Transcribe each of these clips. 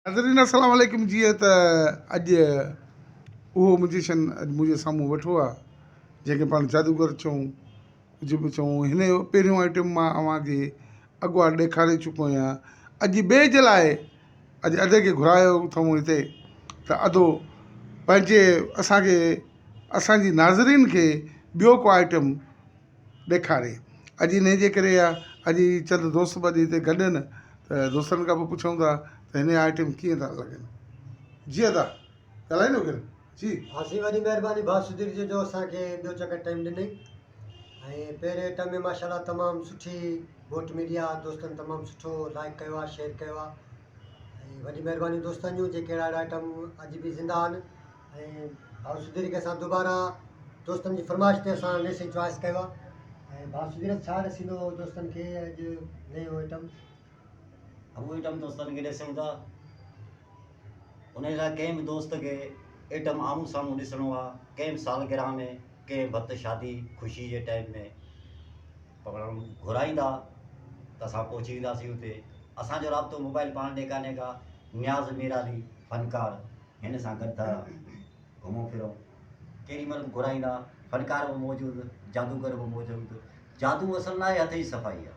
ناظرين السلام عليڪم جيئن ته اڄ اهو مجيشن اڄ منهنجي سامهون ويٺو آهي جنهن کي پاڻ جادوگر چئون ڪجهه به چئون هن جو پهريون آئٽم مان اوهان کي اڳواٽ ڏيکاري چڪو آهيان اڄ ٻئي جي لاء اڄ ادي کي گهرايو اٿئون هتي ته ادو پنهنجي اسانکي اسانجي ناظرين کي ٻيو ڪو آئٽم ڏيکاري. اڄ انهيء جي ڪري آ اڄ هي چند دوست به اڄ هتي گڏ آهن ته دوستن کان به پڇون ٿا ته هن جا آئٽم ڪيئن ٿا لڳن. جي ادا ڳالهائيندو ڪير جي. ها سائين وڏي مهرباني ڀاء سڌير جي جو اسان کي ٻيو چڪر ٽائيم ڏنئي ۽ پهرين آئٽم ۾ ماشاءالله تمام سٺي موٽ ملي آ دوستن تمام سٺو لائڪ ڪيو آ شيئر ڪيو آ ۽ وڏي مهرباني دوستن جون جيڪي اهڙا اهڙا آئٽم اڄ به زنده آهن ۽ ڀاء سڌير کي اسان دوباره دوستن جي فرمائش تي اسان نيسين چوائس ڪيو آهي ۽ ڀاء سڌير ڇا ڏسيندو دوستن کي اڄ نيو آئٽم؟ ابو آئٽم دوستن کي ڏسون ٿا ان لاء ڪنهن به دوست کي آئٽم آمهون سامهون ڏسڻو آهي ڪنهن به سالگرهه ۾ ڪنهن ڀت شادي خوشي جي ٽائيم ۾ پڪڙڻ گهرائيندا ته اسان پهچي وينداسين اتي اسانجو رابطو موبائل پاڻ ڏي ڪانهي ڪا نياز ميرالي فنڪار هن سان گڏ ٿا گهمون ڦرون. ڪيڏي مهل به گهرائيندا، فنڪار به موجود، جادوگر به موجود. جادو اصل ناهي هٿ جي صفائي آهي.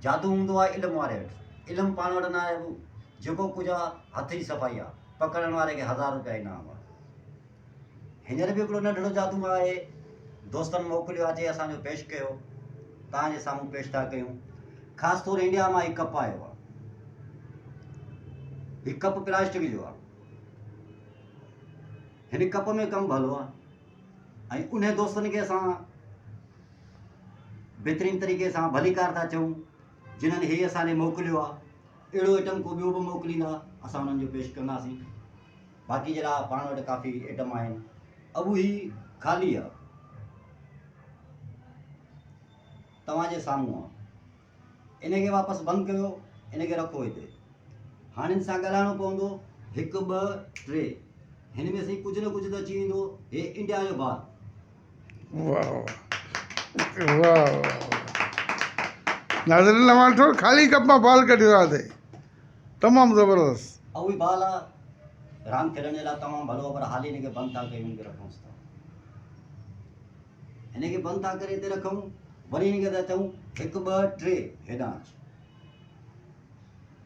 جادو هوندو آهي علم واري وٽ. علم پاڻ وٽ ناهي ابو. جيڪو ڪجهه آهي هٿ جي صفائي آهي. پڪڙڻ واري کي هزار روپيا انعام آهي. هينئر به هڪڙو ننڍڙو جادو آهي. دوستن موڪليو آهي چي اسان جو پيش ڪيو. توهان جي سامهون پيش ٿا ڪيون. خاص طور انڊيا مان هي ڪپ آيو آهي. هي ڪپ پلاسٽڪ جو آهي. هن ڪپ ۾ ڪم ڀلو آهي ۽ انهي دوستن کي اسان بهترين طريقي سان ڀليڪار ٿا چئون جنھن هي اسان ڏي موڪليو آهي. اهڙو آئٽم ڪو ٻيو به موڪليندا اسان انهن جو پيش ڪنداسين. باقي جي لاء پاڻ وٽ ڪافي ائٽم آهن. ابو هي خالي آ. توهان جي سامهون آ. ان کي واپس بند ڪيو ان کي رکو هتي. هاڻي هن سان ڳالهائڻو پوندو. هڪ ٻه ٽي. هن ۾ سائين ڪجهه نه ڪجهه ته اچي ويندو. هي انڊيا جو بال. واه واه واه واه ناظرين اوهان ڏٺو خالي ڪپ مان بال ڪڍيو آهي تمام زبردست. اهو ئي بال آ راند کيڏڻ جي لاء تمام ڀلو آ پر حالي هن کي بند ٿا ڪيون هن کي رکونس ٿا هن کي بند ٿا ڪري هتي رکون وري هن کي ٿا چئون هڪ ٻه ٽي هيڏانهن اچ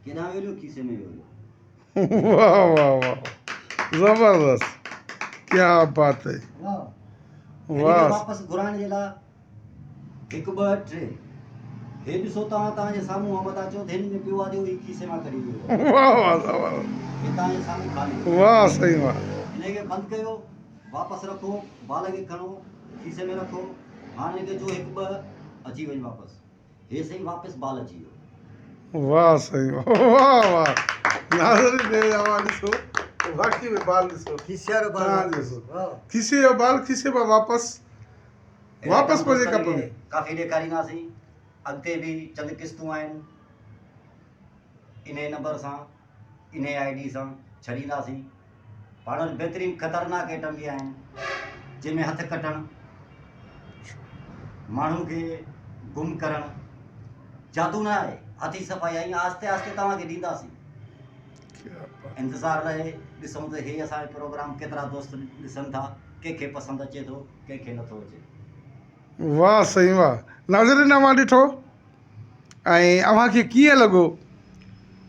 ڪيڏانهن ويو کيسي ۾ ويو. واه واه واه زبردست ڪيا بات هي واه واپس گهرائڻ جي لاء هڪ ٻه ٽي هي ڏسو توهان توهان جي سامهون آ متان چئو ته هن ۾ پيو آ جو هي کيسي مان ڪڍي ويو آ. واه واه زبردست هي توهان جي سامهون خالي آ. واه سائين واه. هن کي بند ڪيو واپس رکو بال کي کڻو کيسي ۾ رکو هاڻ هن کي چئو هڪ ٻه اچي وڃ واپس هي سائين واپس بال اچي ويو. واه سائين واه واه ناظرين هي اوهان ڏسو واقعي ۾ بال ڏسو کيسي وارو بال توهان ڏسو کيسي جو بال کيسي مان واپس واپس پنهنجي ڪپ ۾. ڪافي ڏيکارينداسين اڳتي به چند قسطون آهن انهي نمبر سان انهي I D سان ڇڏينداسين پاڻ وٽ بهترين خطرناڪ ائٽم به آهن جنهن ۾ هٿ ڪٽڻ ماڻهو کي گم ڪرڻ جادو نه آهي هٿ جي صفائي آهي آهستي آهستي توهان کي ڏينداسين انتظار رهي ڏسون ته هي اسان جو پروگرام ڪيترا دوست ڏسن ٿا ڪنهن کي پسند اچي ٿو ڪنهن کي نٿو اچي. واه سائين واه ناظرين اوهان ڏٺو ۽ اوهان کي ڪيئن لڳو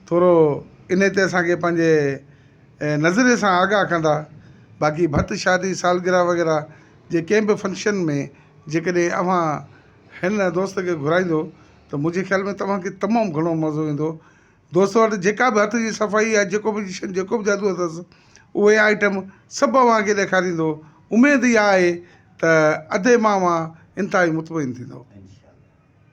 ٿورو انهي تي اسان کي پنهنجي نظريي سان آگاهه ڪندا باقي ڀت شادي سالگرهه وغيره جي ڪنهن به فنڪشن ۾ جيڪڏهن اوهان هن دوست کي گهرائيندو ته منهنجي خيال ۾ توهان کي تمام گهڻو مزو ايندو دوست وٽ جيڪا به هٿ جي صفائي يا جيڪو به جشن جيڪو به جادو اٿس اهي آئٽم سڀ اوهان کي ڏيکاريندو اميد اها آهي ته ادي مان اوهان انتهائي مطمئن ٿيندؤ.